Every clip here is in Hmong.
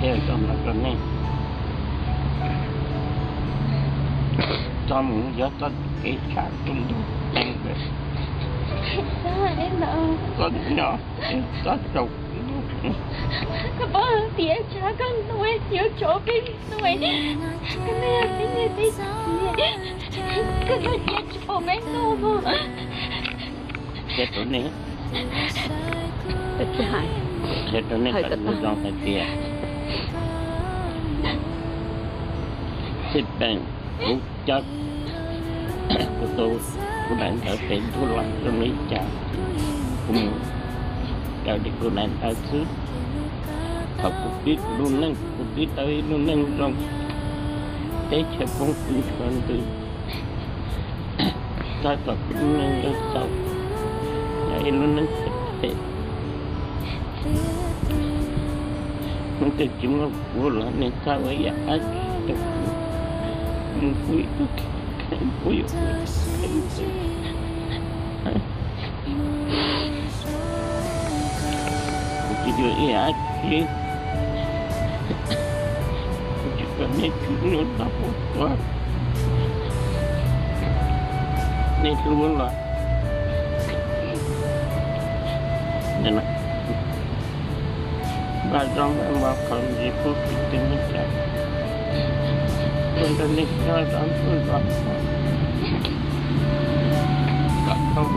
Txog no rau nej, txog mus yog txoj kev tshaj tus ntuj teev ntawd, txoj nyob txoj tsaus ntuj. Koj paub tias tsam koj ntuj yuav tso peb ntuj, koj nej yog peb niam peb txiv, koj nej cia tsis pom peb ntuj. Qhia rau nej, qhia rau nej kom zoo hais tias xij peem kuv coj kuv tus, kuv daim ntawv pem ntuj los zoo li cas, kuv mus raws li kuv daim ntawv xwb. Thaum kuv pib kuv lub neej, kuv pib tau ib lub neej zoo, teb chaws poob kub ntsuag ntws, txog thaum kuv lub neej yuav txaus, yog ib lub neej phem phem. Leej twg tsis muaj kuv los nej txhob ua ib yam dab tsi rau kuv, mus pub ib tug kheej, pub yuav ua ib tug kheej xwb. Kuv tsis yuav ib yam dab tsi, kuv tsis kom nej tsum nyuj toj puag tuag. Nej hlub los npaj zoo, npaj mov qhov ntsis pub kwv tij neej tsa, ua rau nej nyob zoo ntuj zoo, kom tau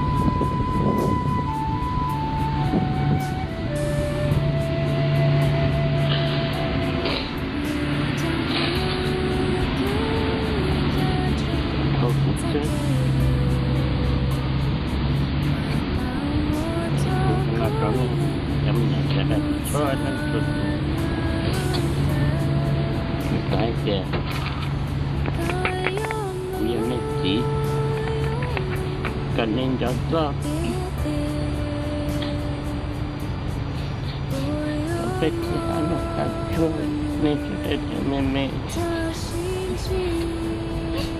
tau kuv xwb. Kuv no rau nej cov me nyuam sawv daws txhua leej txhua tus, kuv xav hais tias kuv yog nej txiv, kom nej nco txog peb txiv hab no tas tsuag, nej tsis tau cov me me,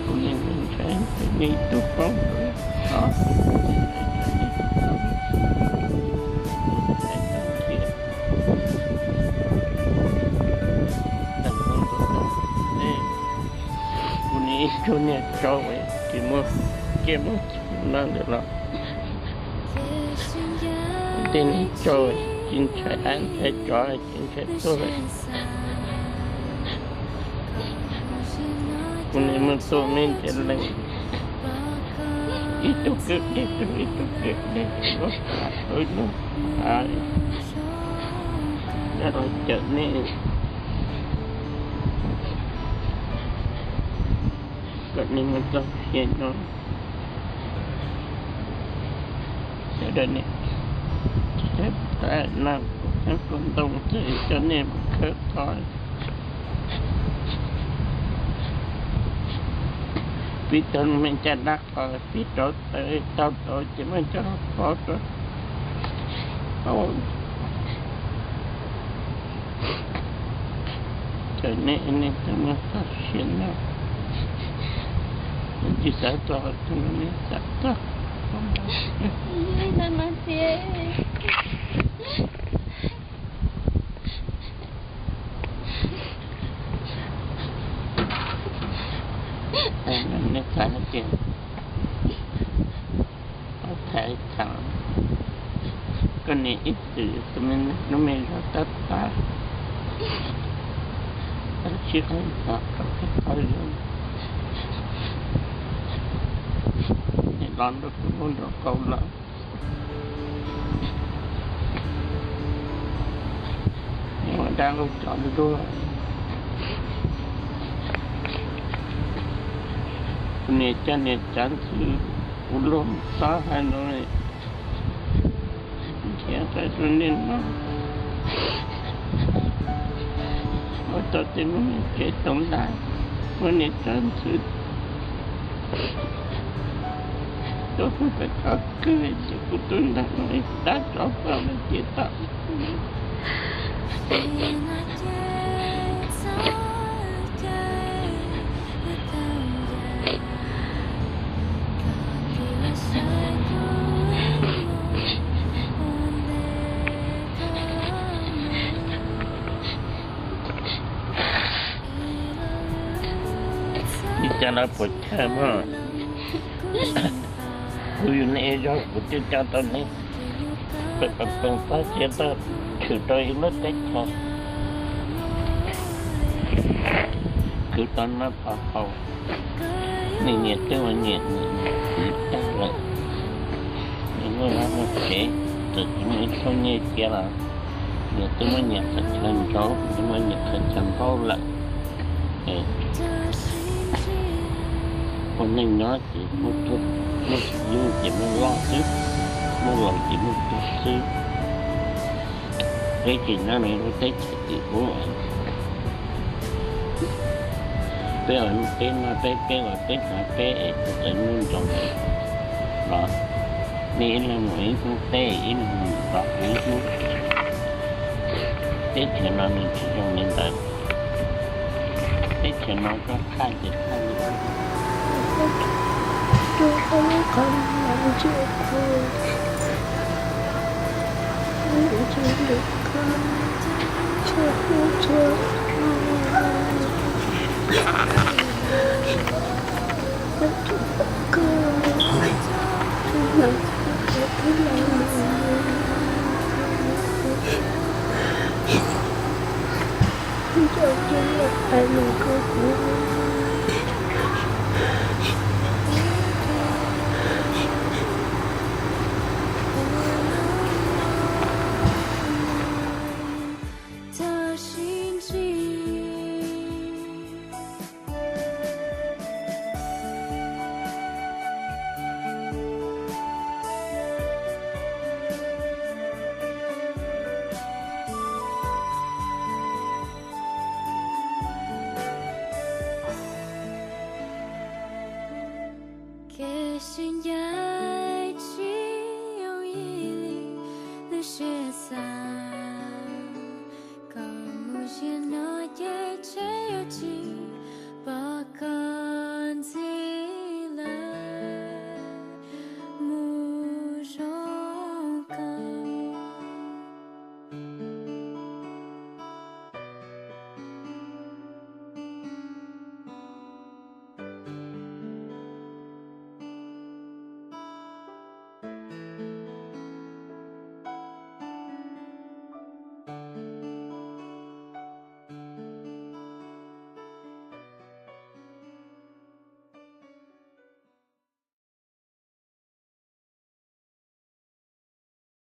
kuv niam ntshai ntshai nej ib tug poob rau, kuv niam ib tug niag tsov tsis muaj kiaj muaj txhu no ntawd los, tej niag tsov tsis ntshai dab ntshai tsov tsis ntshai tuag. Kuv niam mus tua me ntsis lees, ib tug kwv deg rau ib tug kwv deg, ua kam ua lub, a, los cawm nej, kom nej mus txog tiam no. Sawv daws niam, no kuv tus ntoo txawm coj nej mus khawb tho, pib tau me caj dab qhov pib rauv taws tau rau ces muab coj los pov rau. Cawm nej, nej twb muaj txoj sia no, tsis xav txog tus no, nej xav txog. Nej xav hais tias, thaiv txheem koj niam ib txwm tus me, lub me zog tab tas, tab sis qhov no rau peb qhov zoo, los nrog kuv nraum qaum los, ua dab ua tsov ntuag. Kuv niam coj niam tsav ntxhw, kuv luag txhob hais lus, nrhiav qab rau nej noj. Ua tau tej lub niag tsev toov ntag, muab niam tsav ntxhw tuaj pub pem qhov kawg ces kuv tus ntawd no dab tsov poj no ces tau. Cov no puas chawj mog? Kuv yug nej ib zaug kuv twb coj tau nej pem pem pem txog txiav tau, khwv rau ib lub teb chaws, khwv tau noj tau haus. Nej niam twb ua niam txiv tag lawm, nws muaj vaj muaj tsev, txawm tsis muaj ib txhiab nyiaj cia los nws twb muaj niam qhov chaw nraud, nws muaj niam qhov chaw nraud lawm. Ua neej nyob ces muaj tuag, muaj hlub ces muaj loj xwb, muaj laus ces muaj tuag xwb. Peb tsis nyob nws lub teb chaws tim ub, peb ua peb noj peb, peb ua peb hnav peb es tus txawv muaj ntsoov los, nej ib leeg mus ib hnub teb, ib leeg mus tom ib hnub. Teb chaws no nws tsis zoo li ntawd. Teb chaws no koj thaj ces thaj li Tus coj tus los hais lus rau kuv,